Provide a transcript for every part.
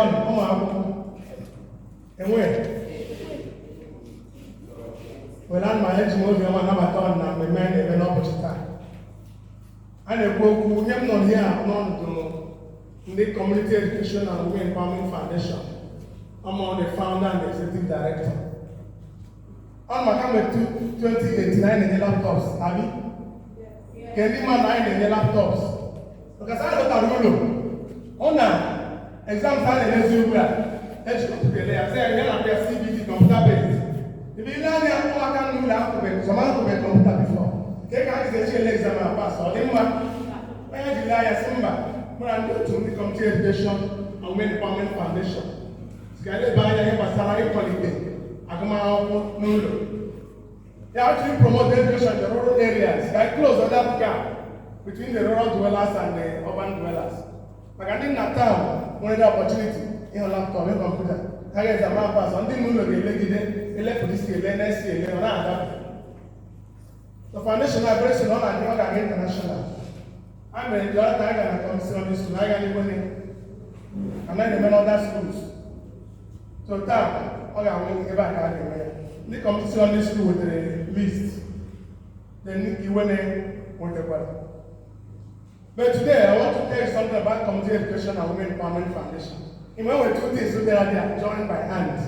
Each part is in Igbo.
ọnụ ụmụ akwụkwọ enwe were ana m eji m obiọma nabata ọnụ na mmemme anyị na-eme n'ụbọchị taa. A na-ekwu okwu ihe m nọ n'ihe a n'ọnọdụ ndị Community Education and Women Empowerment Foundation. I'm the founder and executive director. Ọ maka mgbe 2018 anyị na-enye laptops, abi? Ke ndị mmadụ anyị na-enye laptops. Maka sa anyị lọtara ụlọ, hụ na exams a na-elezi ugbu a, eji kọmputa ele ya, sị ya ya na-abịa CBT, computer based. Ebe ile anya ụmụaka n'ụlọ akwụbeghị, some akwụbeghị kọmputa before. Ka ka anyị ga-eji ele exam a pass, ọ dị mma. Onye jiri anya sị mba, mụ na ndị otu ndị Community Education and Women Empowerment Foundation ka anyị leba anya ihe gbasara ịkwalite agụmakwụkwọ n'ụlọ. Ya actually promote education in the rural areas, ka anyị close that gap between the rural dwellers and the urban dwellers. Maka ndị nna town nwere the opportunity ịhụ laptop, ịhụ kọmputa, ha ga-exam pass, ndị n'ụlọ ga-elegide elepụ isi ele na-esi ele ọ na-adapụ. The foundation na very soon ọ na-adị ọ ga-aga international. A mere ndị ọrụ anyị gara na community school, anyị gara Iwene, and anyị na-eme n'other schools. So taa ọ ga-awụ ebe a ka a ga-eme ya. Ndị community secondary school wetere list, then Iwene nwetakwara. But today I want to tell you something about Community Education and Women Empowerment Foundation. In when we two things together, they are joined by hand.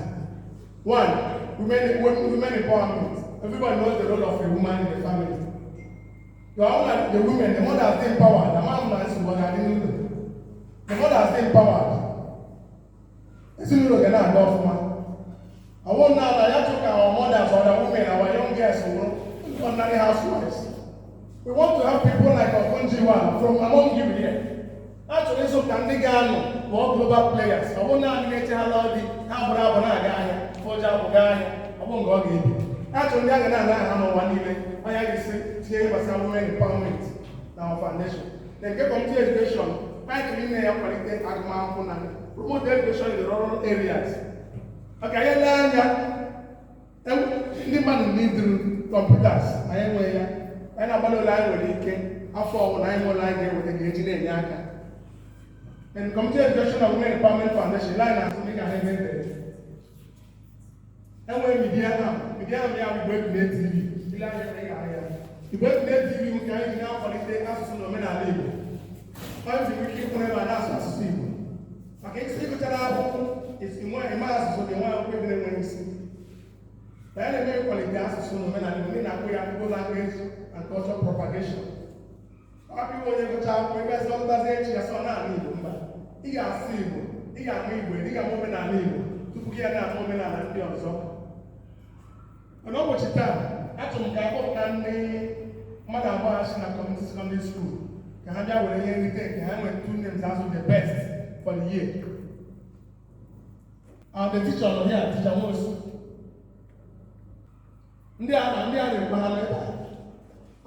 One, women empowerment. Everybody knows the role of a woman in the family. The woman, the women, the mother has empowered. The man has the mother has empowered. Ezinụlọ ga na-aga ọfụma. Ọwụ na na ya chụ ka our mothers or the women, our young girls wụ ordinary housewives. We want to have people like Okonjo-Iweala from among you here. A chọrọ ịzụpụta ndị ga-anọ ghọọ global players. Ọ bụrụ naanị na-eche ha lụọ di, ha bụrụ abụ na-aga ahịa, fọji abụ gaa ahịa, ọ bụ nke ọ ga-ebi. A chọrọ ndị a ga na-ana aha n'ụwa niile. Onye a ga-esi tinye ihe gbasara women empowerment na our foundation. Na nke community education, anyị chọrọ ime ya kwalite agụmakwụkwọ na promote education in the rural areas. Maka anyị lee anya, ndị mmadụ n'iduru computers, anyị enweghị ya. Anyị na-agbalị ole anyị nwere ike, afọ ọbụla anyị nwere anyị ga-eweta ga-eji na-enye aka. And Community Education and Women Empowerment Foundation, line na asụ ga ebe edere. Enwere media arm, media arm ya bụ Igbo Ekune TV. Ile anya ị ga-ahụ ya. Igbo Ekune TV nke anyị ji na-akwalite asụsụ na omenala Igbo. Anyị ji ike ịkwụrụ ebe a na-asụ asụsụ Igbo. Maka isi ịgụchara akwụkwọ, ịma asụsụ gị nwa akwụkwọ ebe na-enweghị isi. Na ya na-eme ịkwalite asụsụ na omenala Igbo, ndị na-akpụ ya Igbo language and culture propagation. Ọ bụ onye gụcha akwụkwọ ebe ezi ọgụtazi echi ya sọ naanị Igbo mba. Ị ga-asụ Igbo, ị ga-ama Igbo, ị ga-ama omenala Igbo tupu gị na-ama omenala ndị ọzọ. Mana ụbọchị taa, achọrọ m ka akpọpụta ndị mmadụ abụọ ha si na community secondary school ka ha bịa were ihe nrite nke ha nwere two names as the best for the year. The teacher nọ here, Teacher Nwosu. Ndị a na ndị a na-ekwu ha nọ ebe a.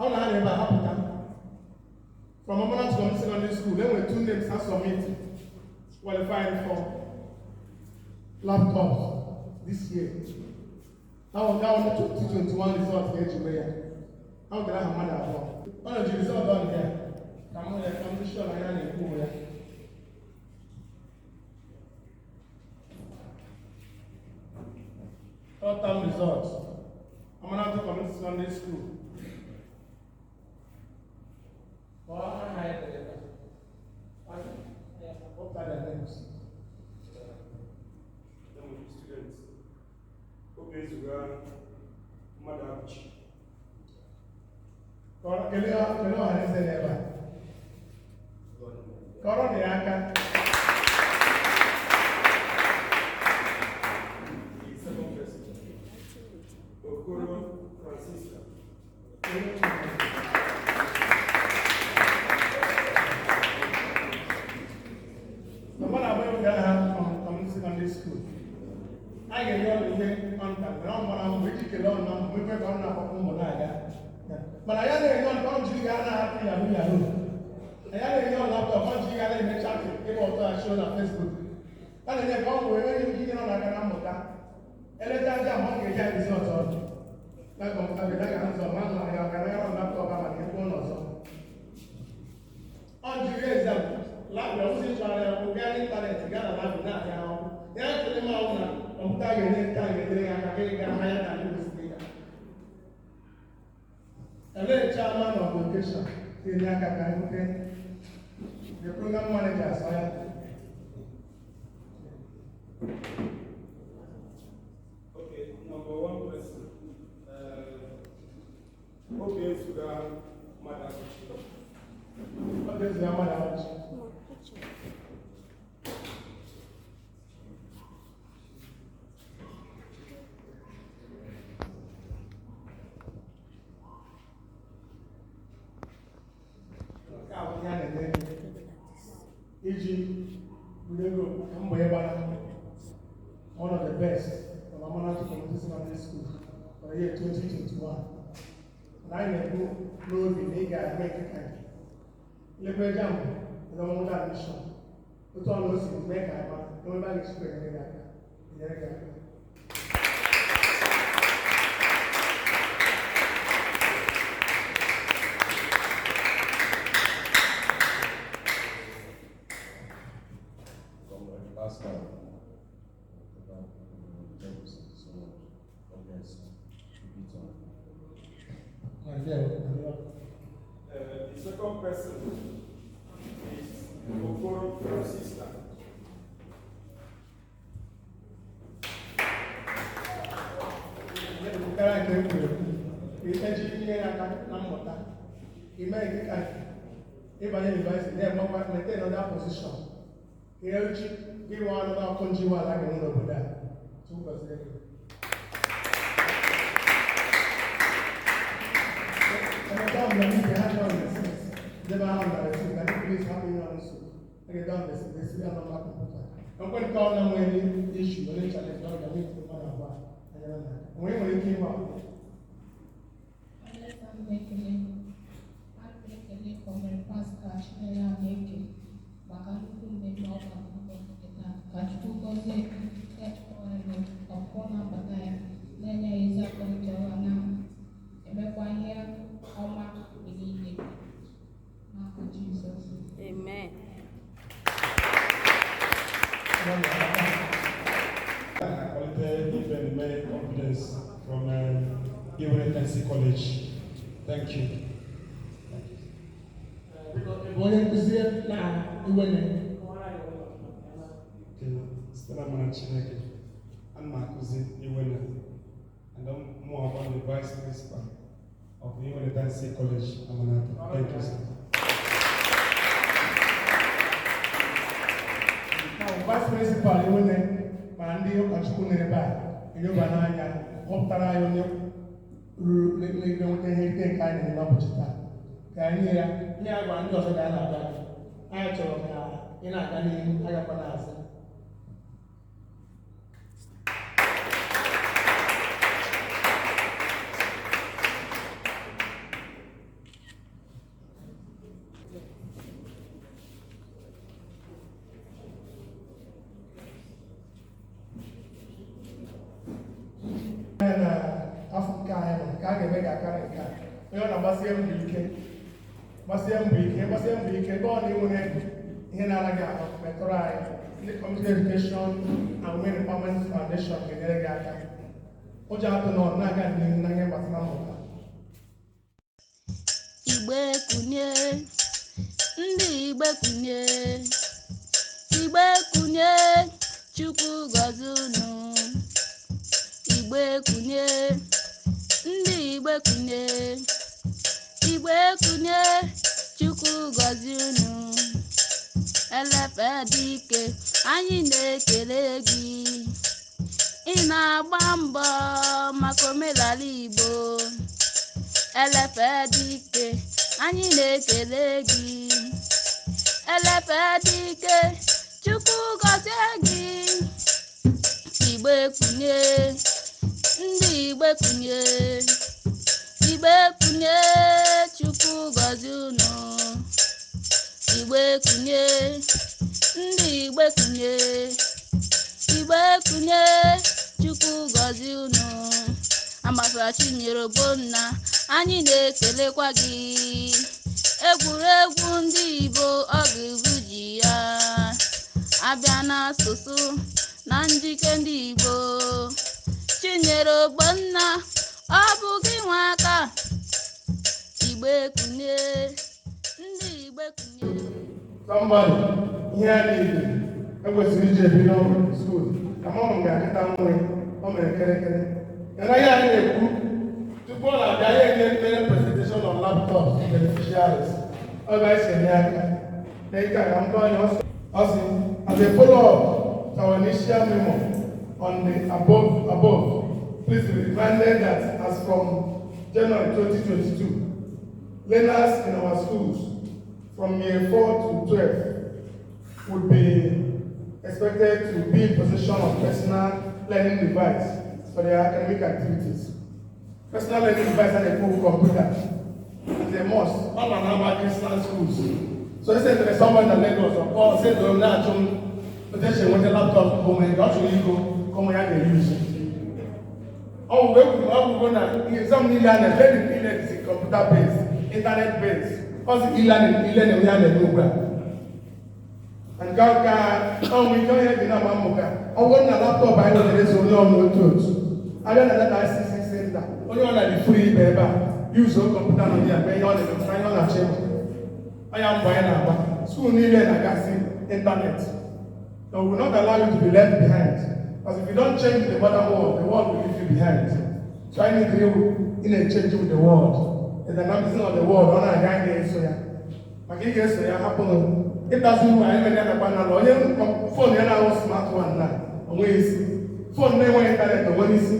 Ọ na ha na ebe a hapụta. From Amanatu Community Secondary School, there were two names I submit qualifying for laptops this year. That one 2021 result ga-eji mee ya. Ahụ gara aha mmadụ abụọ. Ọ na-eji result on here. Ka mụ ya ka m dị sure na ya na-ekwu ya. Third term result. Amanatu Community Secondary School. Kpọọ aha ya dere ebe a. What are their names? Students, Obizuga Mmadụ Abụchi. Kọrọ kelee kelee ọha na eze n'ebe a. Kọrọ na ya aka. The second person, Okoro Francisca. Mmadụ abụọ ewega aha from community secondary school. A ga-enye ọnụ ihe ọnta mgbe ọ mara mbọ iji kelee ọnụ na mbọ ikwe ka ọ na-agbapụ mbọ na-aga. Mana ya na-enye ọnụ ka ọ jiri gaa na-ahapụ yahoo yahoo. Ya na-enye ọnụ laptop ọ jiri gaa na-eme chatting ịgba ọtọ ya na Facebook. A na-enye ka ọ wee nwee ike inyere ọ na-aga na mmụta. Elecha aja ma ọ ga-eji rizọt ọdụ. Na kọmputa bụ ya ga-azọ ma nọ ya ọgara ya ọnụ laptop a maka ịkwụ ụlọ ọzọ. Ọ jiri exam Library ọbụzi ịchọgharị akwụkwọ gaa n'ịntanetị, gaa na library na-aga akwụkwọ ya chere m ahụ na kọmputa ga-enye nke a ga-enyere ya aka ka ị gaa ahịa na ndị kwesịrị ịga. Elee chairman of the occasion ga-enye aka ka anyị nweta the program manager asọ ya? Okay, number one person. Obiezuga Madabuchi. Ọ ga-ezu ya mmadụ abụọ. Nke a bụ ihe a na-eme iji buru ego maka mbọ ịgbara one of the best from Amanatu Community Secondary School for the year 2021. Na anyị na-ekwu n'obi na ị ga-eme nke ka nke lekwa JAMB ọmụmụta admission otu ọnụ o si mee ka anyị mara na ebe a ga-esikwa enyere gị aka enyere gị aka. Comrade Pascal, thank you so much. God bless you. Keep it on. Ndewo. The second person is Okoro Francisca. Karịa nke e kwuru ekwu, eji nye ya aka na mmụta ime nke ka nke ịbanye university na-enwekwa maintain another position ihe uchi gị nwe ọnụ n'ọkụ njiwa ala ga-enwe n'obodo a. Chukwu gọzie gị. Emeka ọ bụla n'ike ha chọrọ receipt, debe ahụ na receipt ka ndị polisi hapụ inye ọnụ nsogbu. A ga-ede on receipt esi ya nọmba kọmputa. Ekwe nke ọ na-enweghị issue, onye challenge ọ ga na-etinye mmadụ abụọ anyere n'aka. Onwe nwere ike ịgba. Alaeze m na-ekele, ana m ekele Comrade Pascal Chinelo Ameke maka nnukwu mmemme ọ gbara n'ụbọchị nke taa. Ka Chukwu gọzie ya ọpụpụ na mbata ya, na-enye ya ezi akọnuche ọha, na-emekwa ihe ọma mgbe niile. N'aha Jizọs. Amen. Akwalite Ibeneme Confidence from Iwene Tansi College. Thank you. Thank you. Biko, ị bụ onye nkụzi na Iwene? Okay, site na amara Chineke, ana m akụzi Iwene, and I'm more about the vice principal of Iwene Tansi College, Amanata. Thank you, sir. Now, vice principal Iwene ma ndị ụkọchukwu nọ ebe a enyoba n'anya họpụtara anyị onye ruru na-enweta ihe nrite nke anyị na-eme n'ụbọchị taa ka anyị nye ya ihe a gwara ndị ọzọ ga na-abịa. Anyị chọrọ ka ị na-aga n'ihu, agakwa n'azụ. Anya na afọ nke anyị nọ nke a ga-eme ga-akarị nke a. Onye ọ na-agbasie mbọ ike, gbasie mbọ ike, gbasie mbọ ike, ebe ọ na-enwere ihe na-ara gị ahụ, metụrụ anyị ndị Community Education and Women Empowerment Foundation ga-enyere gị aka. Ụjọ atụ na ọ na-aga n'ihu na ihe gbasara mmụta. Igbe kunye, ndị Igbe kunye, Igbe kunye, Chukwu gọzie unu. Igbe kunye, ndị Igbe kunye, Igbe kunye, Chukwu gọzie unu. Elefe dike, anyị na-ekele gị. Ị na-agba mbọ maka omenala Igbo. Elefe dike, anyị na-ekele gị. Elefe dike, Chukwu gọzie gị. Igbe kunye, ndị Igbe kunye, Igbe kunye, Chukwu gọzie unu. Igbe kunye, ndị Igbe kunye, Igbe kunye, Chukwu gọzie unu. Amasara Chinyere Ogbonna, anyị na-ekelekwa gị. Egwuregwu ndị Igbo ọ ga-ebu ji ya. ya. Abịa n'asụsụ na njike ndị Igbo, Chinyere Ogbonna, ọ bụ gị nwe aka. Igbo ekunye, ndị Igbo ekunye. Somebody, ihe a niile ekwesịrị iji ebido school ka mama m ga-akịta nwe o mere kịrịkịrị ya na ihe anyị na-ekwu tupu ọ na-abịa ya enye mere presentation on laptops to beneficiaries. Ọ ga-esi enye aka na ike a ka m gwa onye ọ sị, as a follow-up to our initial memo on the above, please be reminded that as from January 2022, learners in our schools from year 4 to 12 would be expected to be in possession of personal learning device for their academic activities. Personal learning device and a full computer is a must. All are now Christian schools. So they said there is someone in Lagos or say to them potentially with a laptop home and got to go come here use. Oh, we will go na exam niile a na learning niile is computer based, internet based. Ọ sị e-learning, e-learning ya na-eme ugbu a. Nke ka ọnwụ ike onye dị na-agba mbọ ka ọ bụrụ na laptop anyị nwere eso onye ọbụla otu otu. Abịa na data ICC center, onye ọ na-adị free ibe ebe a, use kọmputa nọ ya mee ihe ọ na-eme, ihe ọ na-achọ ịmụ. Ọya mbọ anyị na-agba. School niile na-agasị internet. So we will not allow you to be left behind. Because if you don't change the modern world, the world will leave you behind. So I need you in a change with the world. The dynamism of the world, ọ na-aga anyị ga-eso ya. Maka ị ga-eso ya hapụnụ. Ịtazi uru anyị mere ya nakwa na onye phone ya na-ahụ smart one na onweghị isi. Phone na-enweghị internet onweghị isi.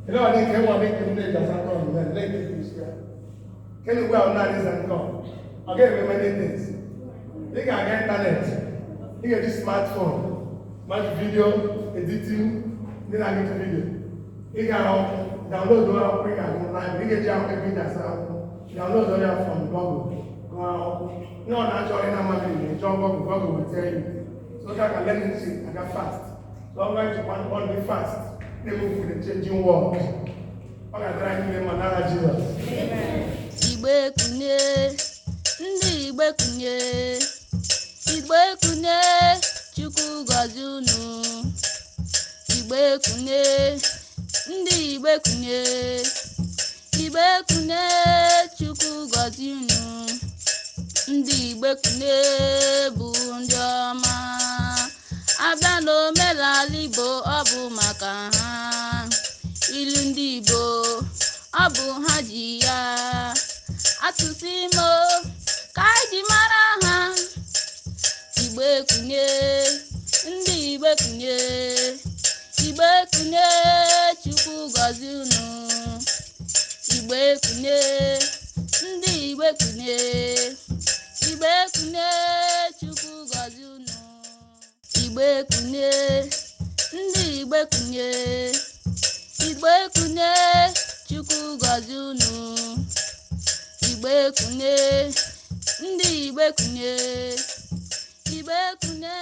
Ele ọ dị nke nwa dị nke m na-eji asa call na na-eke isi ya. Kenu ugbu a naanị ịza call. Ọ ga-eme many things. Ị ga-aga internet. Ị ga-eji smartphone, watch video editing, ndị na-agụta video. Ị ga-ahụ download akwụkwọ ị ga-agụ library. Ị ga-eji akwụkwọ ebe ị ga-asa akwụkwọ. Download ya from Google. Gụọ akwụkwọ. Ihe ọ na-achọ ị na-amaghị na-echọ Google, Google will tell you. So ka ka learning si aga fast. So ọ ga one on the fast. Na-emove with the changing world. Ọ ga-adịrị anyị niile mma n'aha Jizọs. Igbo ekunye, ndị Igbo ekunye, Igbo ekunye, Chukwu gọzie unu. Igbo ekunye, ndị Igbo ekunye, Igbo ekunye, Chukwu gọzie unu. Ndị Igbo ekunye bụ ndị ọma. Abịa n'omenala Igbo, ọ bụ maka ha. Ilu ndị Igbo, ọ bụ ha ji ya. Asụsụ Imo ka anyị ji mara ha. Igbo ekunye, ndị Igbo ekunye, Igbo ekunye, Chukwu gọzie unu. Igbo ekunye, ndị Igbo ekunye, Igbo ekunye, Chukwu gọzie unu. Igbo ekunye, ndị Igbo ekunye, Igbo ekunye, Chukwu gọzie unu. Igbo ekunye, ndị Igbo ekunye, Igbo ekunye.